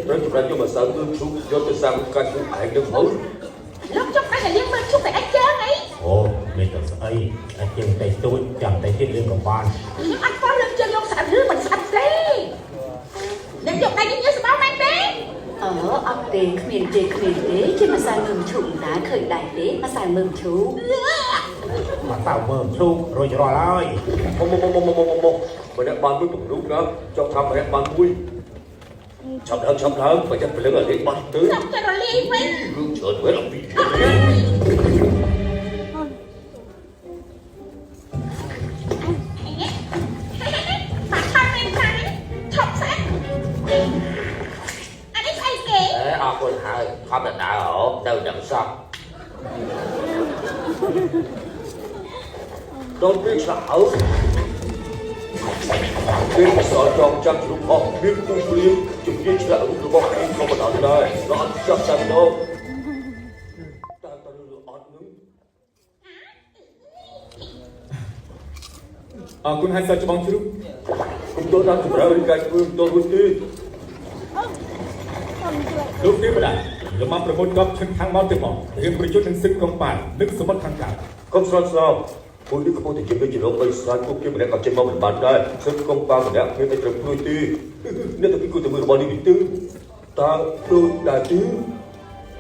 ត្រូវចម្រាញ់យកម្សៅមើមឈូកយកទៅសាងកាច់ខ្លួនឯងនឹងហើយ លោកចុកដៃតែលាងមើលឈូកតែអិចជើងអី អូមានតែស្អីអាចជើងតែទូចចាំតែទៀតរឿងក៏បាន ខ្ញុំអត់ស្គាល់លើកជើងលោកស្អាតឬមិនស្អាតទេអ្នកយកដៃញើសស្បោមែនទេ អឺអត់ទេគ្មានទេគ្មានទេជាម្សៅមើមឈូកតាឃើញដែរទេម្សៅមើមឈូកម្ សៅមើមឈូករួចរាល់ហើយ មកមកមកមកមកមកម្នាក់បានមួយពំរូបណាចង់ថាម្នាក់បានមួយឆាប់ឡើងឆាប់ឡើងបើចាំព្រលឹងឲ្យលេខបាត់ទៅ ខ្ញុំจะរលាយវិញ រឿងច្រើនមែនអត់ពី បាក់ឆាប់មែនខាងឆប់ស្អាតអានេះស្អីគេ អេអរគុណហើយខំដដើរហ៎ទៅដឹងសោះ ដល់ពេលឆ្លាក់ហើយពេលសល់ចងចាំជ្រុំអស់មានគូព្រៀងជំនាញឆ្លាក់រូបរបស់គេក៏មិនអត់ដែរដល់អត់ចាប់តែម្ដងតែតើរឿងអត់នឹង អរគុណហើយសិស្សច្បងជ្រូក គុំទោសតាមសម្រាប់រីកាយធ្វើមិនដល់រួចទេ លោកទេវតាលោកបានប្រមូលកប់ឈឹងខាងមកទៅមករៀនប្រយុទ្ធនឹងសឹកកងប៉ានិងសមុទ្រខាងកើត កុំស្រន់ស្រោពួកនេះកំពុងតែជំនួយជាលោកបីសាយពួកគេម្នាក់ក៏ចេញមកមិនបានដែរសឹកកុំប៉ាម្នាក់គ្មានតែត្រូវព្រួយទេអ្នកទៅពីគូទៅមើលរបស់នេះវិញទៅតើដូចដែរទេ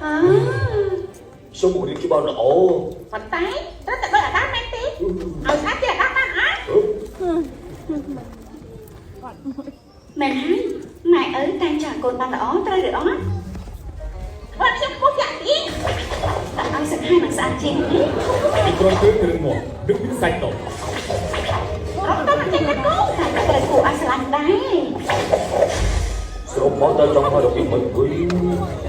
អើ សូមមករៀនច្បាស់ល្អ ប៉ុន្តែត្រូវតែដូចអាដាមមែនទេឲ្យស្អាតជាអាដាមបានអត់ មែនហើយម៉ែឪតែងចាកូនបានល្អត្រូវឬអត់ បើខ្ញុំខ្ពស់ជាក់ទី តែឲ្យសង្ហានឹងស្អាតជាងនេះ ពីក្រុមគឺគ្រឿងមកនិងមានសាច់ដុំ រត់ទៅមិនចេញណាគូ តែក៏ត្រូវគួរឲ្យស្រឡាញ់ដែរ ស្រុកមកដល់ចង់មកដល់ពីមិនវិញ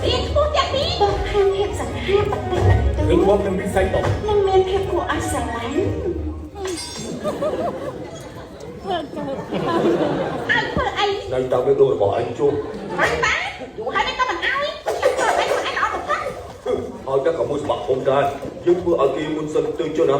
រៀនខ្ពស់ជាក់ទី បងហាភាពសង្ហាបន្តិចបន្តួ គ្រឿង ច មកនិងមានសាច់ដុំ នឹងមានភាពគួរឲ្យស្រឡាញ់ ឲ្យធ្វើអី នៅតាមបេះដូងរបស់អញជុំ មិនបានយូរហើយមិនក៏មិនឲ្យខ្ញុំធ្វើអីខ្លួនឯងល្អបំផុត ហើយតែក៏មួយសម្បត្តិធំដែរយើងធ្វើឲ្យគេមុនសិនទៅចុះណា